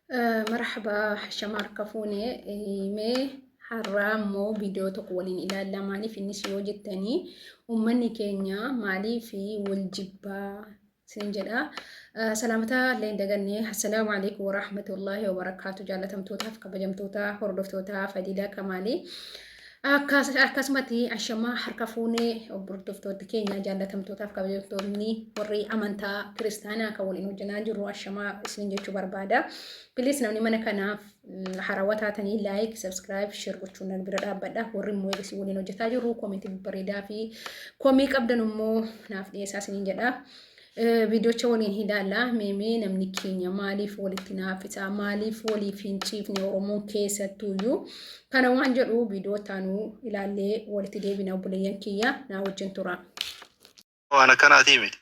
Marhaba hashamaa harka fuune. Mee har'aa immoo viidiyoo tokko waliin ilaalla. Maaliif innis yoo jettanii, uummanni keenya maaliif wal jibbaa isin jedha. Salaamataa illee hin daganne. Assalaamu alaikum warahmatullaahi wabarakaatu. Jaalatamtootaaf kabajamtoota hordoftoota Fadiilaa Kamaalii. Akkasumatti ashamaa harka fuunee, hordoftoota keenya jaalatamtootaaf kabajamtoonni warri amantaa kiristaanaa kan waliin hojjanaa jirru, ashamaa isin jechuu barbaada. Please, namni mana kanaaf haarawaa taatanii like, subscribe, share gochuun na bira dhaabbadha. Warri immoo isin waliin hojjetaa jirru koomentii babbareedaa fi komii qabdan immoo naaf dhiyeessaa isiniin jedha. Viidiyoocha waliin ilaalla. Meemee namni keenya maaliif walitti naafisa? Maaliif waliif hin ciifne Oromoon keessattuuyyuu? Kana waan jedhu viidiyoo taanuu ilaallee walitti deebina, obboleeyyan kiyya naa wajjin tura. Waan akkanaatii miti.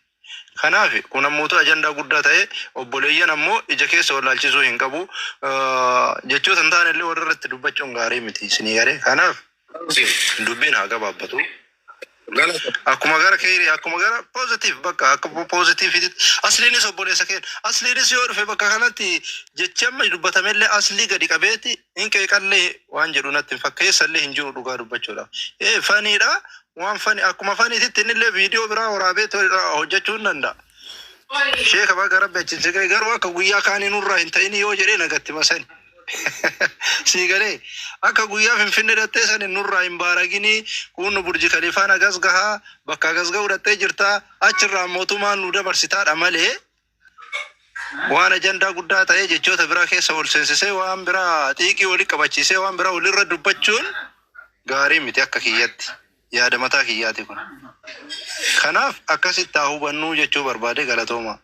Kanaaf kun ammoo ajandaa guddaa ta'e, obboleeyyan ammoo ija keessa wallaalchisuu hin qabu. Jechoota hin taane illee warra irratti dubbachuun gaarii miti isinii galee. Kanaaf dubbiin haa gabaabbatu. Akkuma gara keerii, akkuma gara positive, bakka akka positive asliinis obboleessa keenya asliinis yoo dhufe bakka kanatti jechi amma dubbatamellee aslii gadi qabeeti hin qeeqallee waan jedhu natti hin fakkeessallee hin jiru dhugaa dubbachuudhaaf. Ee, faniidha, waan funny, akkuma funnytitti innillee viidiyoo biraa waraabee hojjechuu hin danda'a. Sheeka baga rabbi achitti ga'e, garuu akka guyyaa kaanii nurraa hin ta'in yoo jedhee nagatti masani. Sii galee, akka guyyaa Finfinnee dhattee sani nurraa hin baaraginii, kun nu Burji Kaliifaan agas gahaa, bakka agas ga'u dhattee jirtaa, achirraa mootummaan nu dabarsitaadha malee waan ajandaa guddaa ta'ee jechoota biraa keessa ol seensisee, waan biraa xiiqii walii qabachiisee, waan biraa walirra dubbachuun gaarii miti akka kiyyatti. Yaada mataa kiyyaati kun. Kanaaf akkasitti haa hubannuu jechuu barbaade. Galatooma.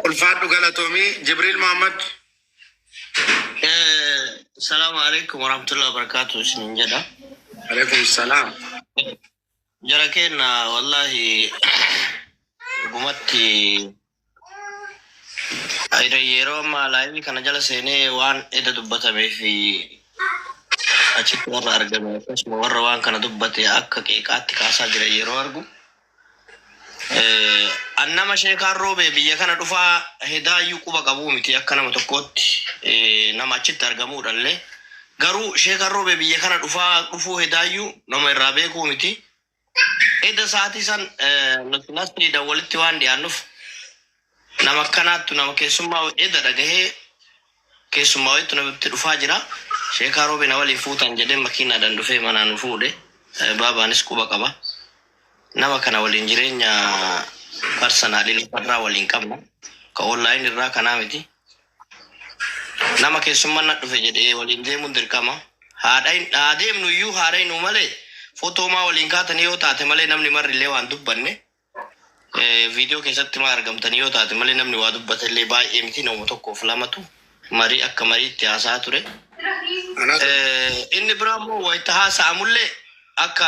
Ulfaadhu, galatoomii. Jibriil Muhammad. Salaamu alaikum warahmatullahi wabarakatuh isinin jedha. Alaikum salaam. Jara keenya, wallahi dhugumatti yeroo ammaa live kana jala seenee waan eda dubbatamee fi achitti warra argame, akkasuma warra waan kana dubbate akka qeeqaatti kaasaa jira yeroo argu. An nama sheekaan roobee biyya kana dhufaa hedaayyuu quba qabuu miti, akka nama tokkootti nama achitti argamuudhallee, garuu sheekaan roobee biyya kana dhufaa dhufuu hedaayyuu nama irraa beekuu miti. Eda sa'aatii san nuti nasriidhaan walitti waan dhiyaannuuf nama akkanaattu nama keessummaa eda dhagahee keessummaa wayiitu namatti dhufaa jira. Sheekaa roobee na waliin fuutan jedhee makiinaadhaan dhufee manaa nu fuudhe. Baabaanis quba qaba. Nama kana waliin jireenya personal lafarraa waliin qabna. Ka online irraa kanaa miti. Nama keessummaan na dhufe jedhee waliin deemuun dirqama. Haadha haa deemnu iyyuu haadha hinu malee, footoomaa waliin kaatanii yoo taate malee, namni marri illee waan dubbanne viidiyoo keessatti maa argamtanii yoo taate malee, namni waa dubbate illee baay'ee miti, nama tokkoof lamatu marii akka mariitti haasa'aa ture. Inni biraa immoo wayita haasa'amullee akka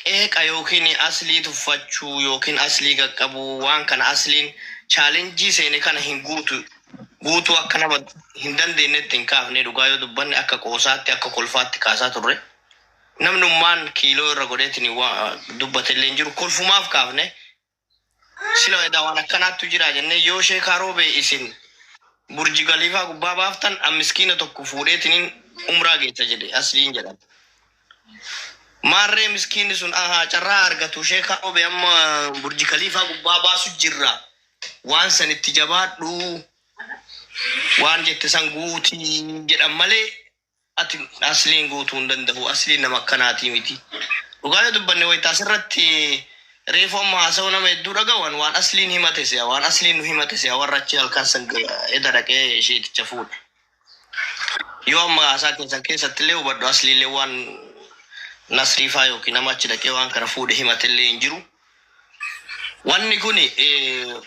qeeqa yookiin aslii tuffachuu yookiin aslii qaqqabuu, waan kana asliin challenge seene kana hin guutu guutuu akka nama hin dandeenyetti hin kaafne. Dhugaa yoo dubbanne akka qoosaatti, akka kolfaatti kaasaa turre. Namnummaan kiiloo irra godheetiin dubbate illee hin jiru, kolfumaaf kaafne. Sila edaa waan akkanaattu jira jennee, yoo sheekaa roobee isin Burji Kaliifaa gubbaa baaftan, an miskiina tokko fuudheetiniin umraa geessa jedhe asliin jedhan. Maarree miskiinni sun ahaa carraa argatu, sheekaa roobee amma Burji Kaliifaa gubbaa baasu jirra. Waan san itti jabaadhu, waan jette san guutii jedhan malee, ati asliin guutuu hin danda'u, asliin nama akkanaatii miti. Dhugaa yoo dubbanne, wayita asirratti reefu amma haasa'u nama hedduu dhaga'uan, waan asliin himate si'a, waan asliin nu himate si'a, warra achi halkan san eda dhaqee isheeticha fuudhe. Yoo amma haasaa keessan keessatti illee hubadhu, asliillee waan nasriifaa yookiin nama achi dhaqee waan kana fuudhe himate illee hin jiru. Wanni kun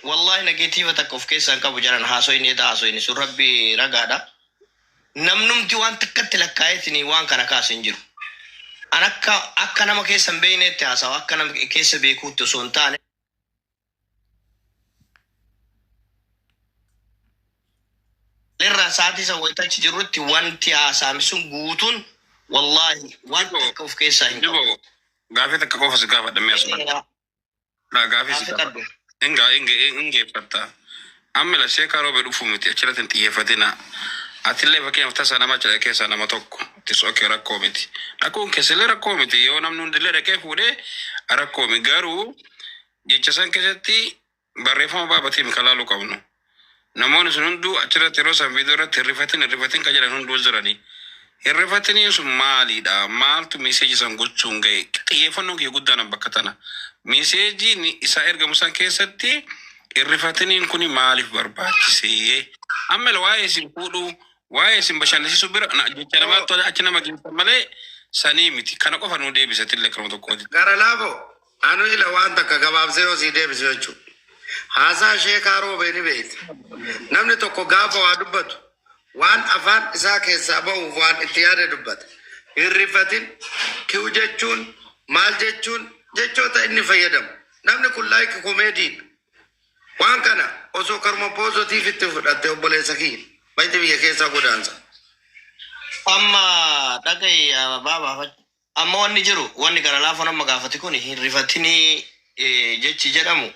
wallahi negative takka of keessaa hin qabu jaran. Haasoyni eda haasoyni sun rabbi ragaadha. Namnumti waan takkatti lakkaa'eetiin waan kana kaasu hin jiru. An akka nama keessa hin beekneetti haasawa, akka nama keessa beekuutti osoo hin taane. Irraa sa'aatii san wayita achi jirrutti wanti haasa'ame sun guutuun wallahi waan takka of keessaa hin qabu. Jibo, gaafii takka qofa si gaafadha mee asuma. Gaafii si Gaafii gaafadha. qaddu. Inga inga ingeeffatta. Amma la sheekaa roobee dhufuu miti achirratti hin xiyyeeffatina. Atillee fakkeenyaaf tasa nama achi keessaa nama tokko itti okay rakkoo miti. Dhaquun keessallee rakkoo miti, yoo namni hundillee dhaqee fuudhee rakkoo miti, garuu jecha san keessatti barreeffama baabatiin kan laaluu qabnu. Namoonni sun hunduu achirratti yeroo san viidiyoo irratti hirrifatin hirrifatin kan jedhan hunduu jirani. Hirrifatiniin sun maalidha? Maaltu message san gochuun gahe? Xiyyeeffannoon kiyya guddaan bakka tana. Messageiin isaa ergamu san keessatti hirrifatiniin kun maaliif barbaachisee? Amma waa'ee isin fuudhuu, waa'ee isin bashannansiisuu bira jecha namaatti achi nama geessan malee sanii miti. Kana qofa nuu deebisatillee kanuma tokkooti. Gara laafoo, anu ila waan takka gabaabsee yoo sii deebisu jechuudha. Haasaa sheekaa roobee ni beekti. Namni tokko gaafa waa dubbatu waan afaan isaa keessaa bahuuf waan itti yaade dubbata. Hirrifatin ki'u jechuun maal jechuun jechoota inni fayyadamu. Namni kun like comedydha. Waan kana osoo karuma positive itti fudhatte, obboleessa kiyya. Baay'ee biyya keessaa godaansa. Amma dhaga'i baaba, amma wanni jiru, wanni gara laafoon amma gaafate kun hirrifatinii jechi jedhamu,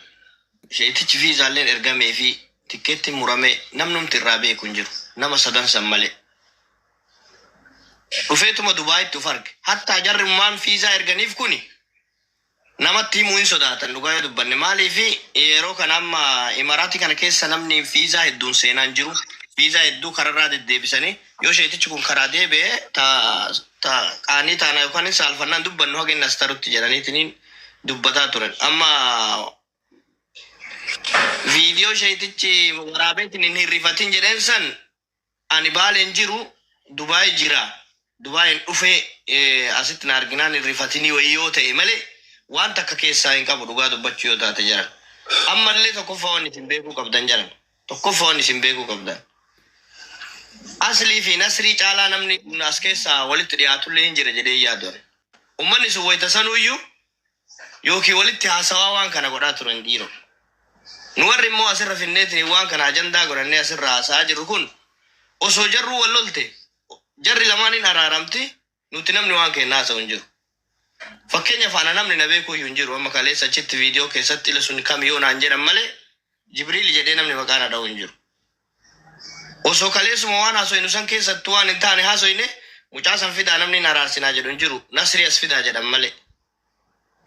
sheetichi viizaalleen ergamee fi tikkeetti murame namnumti irraa beeku hin jiru, nama sadan san malee. Dhufeetuma Dubaayitti uf arge. Hattaa jarri fiizaa erganiif kuni namatti himuu hin sodaatan, dhugaa yoo dubbanne. Maaliifi yeroo kana amma Imaraatii kana keessa namni fiizaa hedduun seenaa hin jiru. Fiizaa hedduu kararraa deddeebisanii yoo sheetichi kun karaa deebi'e ta ta qaanii taana yookaan hin saalfannaan dubbannu haga inni as tarutti jedhaniitiniin dubbataa turan. Amma viidiyoo sheetichi waraabeetiin hin hirrifatin jedheen san ani Baaleen jiru, Dubaay jira. Dubaayin dhufee asitti na arginaan hirrifatinii wayii yoo ta'e malee waan takka keessaa hin qabu, dhugaa dubbachuu yoo taate jiran. Ammallee tokkoffaa wanni isin beekuu qabdan jiran. Tokkoffaa wanni isin beekuu qabdan. Aslii fi Nasrii caalaa namni as keessaa walitti dhiyaatullee hin jira jedhee yaadu ani. Uummanni sun wayita sanuyyuu yookiin walitti haasawaa waan kana godhaa turan dhiiroo. Nu warri immoo asirra finneetiin waan kana ajandaa godhannee asirra haasa'aa jirru kun osoo jarruu wal lolte jarri lamaan hin araaramti, nuti namni waan keenya haasa'u hin jiru. Fakkeenyaaf ana namni na beekuu iyyuu hin jiru. Amma kaleessa achitti viidiyoo keessatti ila sun kam yoo naan jedhan malee Jibriil jedhee namni maqaa na dha'u hin jiru. Osoo kaleessuma waan haasofnu san keessattuu waan hin taane haasofne, mucaa san fidaa namni hin araarsinaa jedhu hin jiru. Nasrii as fidaa jedhan malee.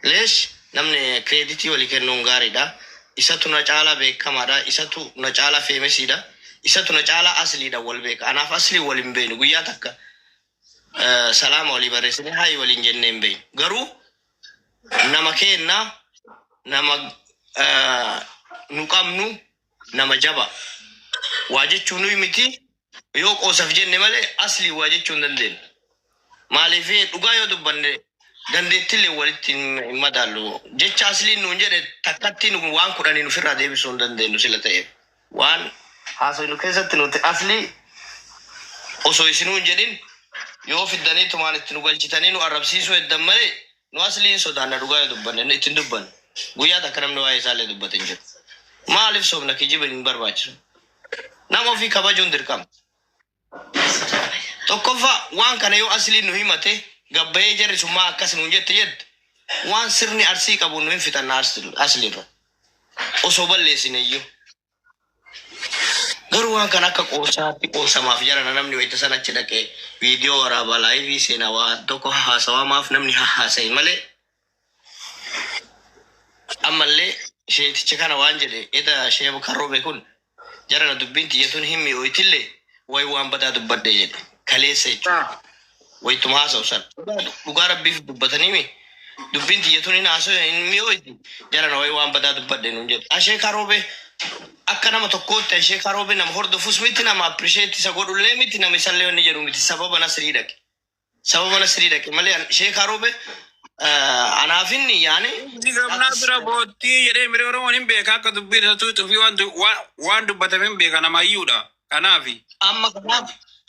Leesh namni credit walii kennuun gaariidha. Isatu na caalaa beekamaadha. Isatu na caalaa famousiidha. Isatu na caalaa asliidha wal beeka. Anaaf aslii wal hin beeknu. Guyyaa takka salaama walii barreessine hi waliin jennee hin beeknu. Garuu nama keenna, nama nu qabnu, nama jaba. Waa jechuun nuyi miti, yoo qoosaf jenne malee aslii waa jechuu hin dandeenyu. Maaliif, dhugaa yoo dubbanne dandeettillee walitti hin madaallu. Jecha asliin nuun jedhe takkatti nu waan 10n ofirraa deebisuu hin dandeenyu sila ta'e. Waan haasofnu keessatti nuti aslii osoo isinuu hin jedhin yoo fiddanii tumaan itti nu galchitanii nu arrabsiisuu heddan malee nu asliin sodaanna, dhugaa yoo dubbanne ittiin dubbanne. Guyyaa takka namni waa'ee isaallee dubbate hin jiru. Maaliif sobna? Kijiba hin barbaachisu. Nama ofii kabajuun dirqama. Tokkoffaa waan kana yoo asliin nu himate gabbayee jarri sun maa akkas nuun jette jette, waan sirni Arsii qabu nu hin fixanna asliirra. Osoo balleessine iyyuu. Garuu waan kana akka qoosaatti qoosamaaf jarana namni wayita sana achi dhaqee viidiyoo waraabaa live seenaa waa tokko haasawaa maaf namni haasa'e malee ammallee sheeticha kana waan jedhe eda shee karroobe kun jarana dubbiin tiyyatuun hin mi'ooytillee wayi waan badaa dubbadhe jedhe kaleessa jechuudha. Wayituma haasa'u san dhugaa rabbiif dubbataniimi dubbiin tiyyatuun hin haasa'u hin mi'ooyti jarana wayi waan badaa dubbadhe nuun jedhe. Ashee karoobe akka nama tokkootti ashee karoobe nama hordofus miti, nama appreciate isa godhullee miti, nama isallee wanni jedhu miti, sababa Nasrii dhaqe. Sababa Nasrii dhaqe malee shee karoobe anaaf inni yaani. Gamnaa bira boottii jedhee miree Oromoon hin beeka, akka dubbiin isa tuuxuu fi waan dubbatame hin beeka, nama iyyuudha. Kanaafi. Amma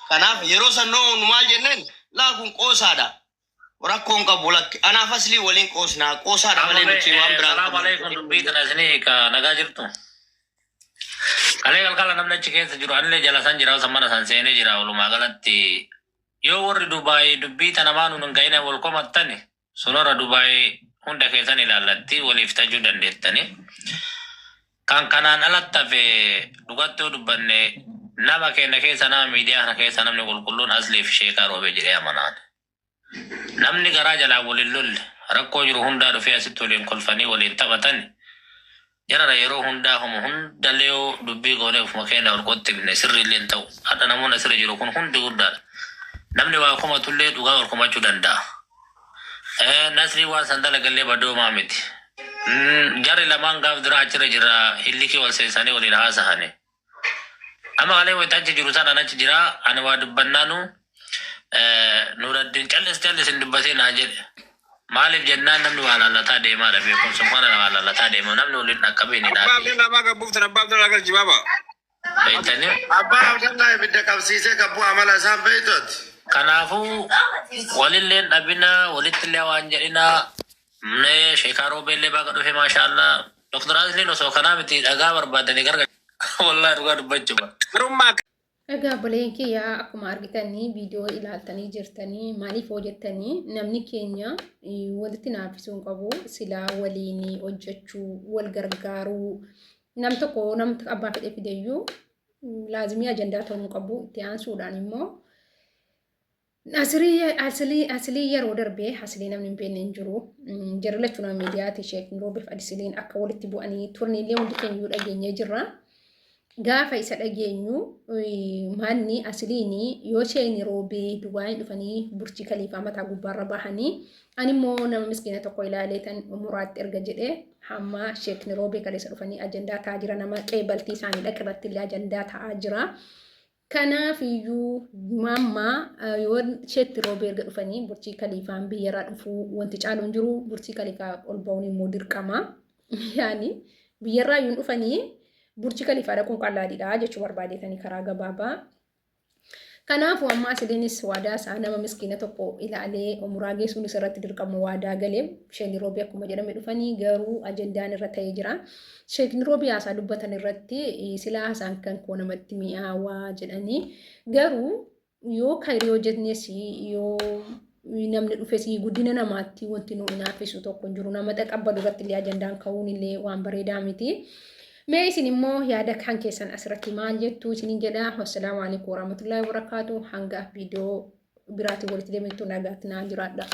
kanaaf yeroo san nu maal jenneen, laa kun qoosaadha. Rakkoon qabu, lakki anaaf aslii waliin qoosnaa, qoosaadha malee nuti waan biraa hin Salaamu qabnu. alaikum, dubbii tana isinii ka nagaa jirtu. Kalee galgala namni achi keessa jiru anillee jala san jira, san mana san seenee jira. Walumaa galatti yoo warri Dubaay dubbii tana maa nuun hin ga'ine wal komattani, sunora Dubaay hunda keessan ilaallatti waliif tajuu dandeettani. Kan kanaan alatti hafe dhugatti yoo dubbanne nama keenya keessa nama miidiyaa kana keessa namni qulqulluun Asliif Sheekaa Roobee jedhee amanaan. Namni garaa jalaa waliin lolle rakkoo jiru hundaa dhufee asitti waliin kolfanii waliin taphatan jarana yeroo hundaa homa hundallee yoo dubbii goonee ofuma keenya ol qottibne sirriillee hin ta'u. Hadha namoonni asirra jiru kun hundi guddaadha. Namni waa komatullee dhugaa ol komachuu danda'a. Nasrii waan san dalagallee badoomaa miti. Jarri lamaan gaaf dura achirra jira hillikii wal seensanii waliin haasahani. Amma kalee wayita achi jiru sana achi jira ani waa dubbannaanu Nuuraddin callis callis hin dubbatin naan jedhe. Maaliif jennaan namni waa laallataa deemaadha beekumsum kana waa laallataa deema namni waliin dhaqqabee ni Abbaa dhaabe. Abdallaa maa gabbuuftan abbaa Abdallaa galchi baaba. Beektanii Abbaa Abdallaa ibidda qabsiisee gabbuu amala isaan beektu ati. Kanaafuu walillee hin dhabinaa walittillee waan jedhinaa mee sheekaa roobeellee baga dhufe maashaallah Dr. Asliin osoo kanaa miti dhagaa barbaadanii gargar wallahi dhugaa dubbachuma. Garummaa Egaa obboleeyyan kiyya akkuma argitanii viidiyoo ilaaltanii jirtanii maaliif hoo jettanii namni keenya walitti naafisuu hin qabu silaa waliin hojjechuu wal gargaaruu nam tokko namni abbaa fedhe fideyyuu laazimii ajandaa ta'uu hin qabu itti aansuudhaan immoo Asirii asilii asilii yeroo darbee asilii namni hin beekne hin jiru. Jarri lachuu nama miidiyaati Sheek Roobeef Asiliin akka walitti bu'anii turniillee hundi keenya iyyuu dhageenyee jirra. Gaafa isa dhageenyu manni asiliin yoo isheen roobee Dubaayin dhufanii burchii kaliifaa mataa gubbaarra bahanii ani immoo nama miskiina tokko ilaalee tan umuraatti erga jedhee hamma sheekni roobee kaleessa dhufanii ajandaa ta'aa jira nama qeebaltii isaanii dhaqirratti illee ajandaa ta'aa jira. Kanaaf iyyuu mamma yoo isheetti roobee erga dhufanii burchii kaliifaan biyyarraa dhufuu wanti caalu hin jiru burchii kaliifaa ol ba'uun immoo dirqama. Yaani biyyarraa iyyuu hin dhufanii burchii kaliifaa dhaquun qallaadidha jechuu barbaadeetanii karaa gabaabaa. Kanaafuu amma asiliinis waadaa isaa nama miskiina tokko ilaalee umuraa geessuun isa irratti dirqama waadaa galee sheekni roobii akkuma jedhame dhufanii garuu ajandaan irra ta'ee jira. Sheekni roobii haasaa dubbatan irratti silaa haasaan kan koo namatti mi'aawaa jedhanii garuu yoo kayrii hojjetnes yoo namni dhufes guddina namaatti wanti nu inaaffisu tokko hin jiru nama taqabbalu irratti illee ajandaan ka'uun illee waan bareedaa miti. Mee isin immoo yaada kan keessan asirratti maal jettu isinin jedha. Wassalaamu alaikum warahmatullahi wabarakatuh. Hanga viidiyoo biraatiin walitti deemtu nagaatti naa jiraadha.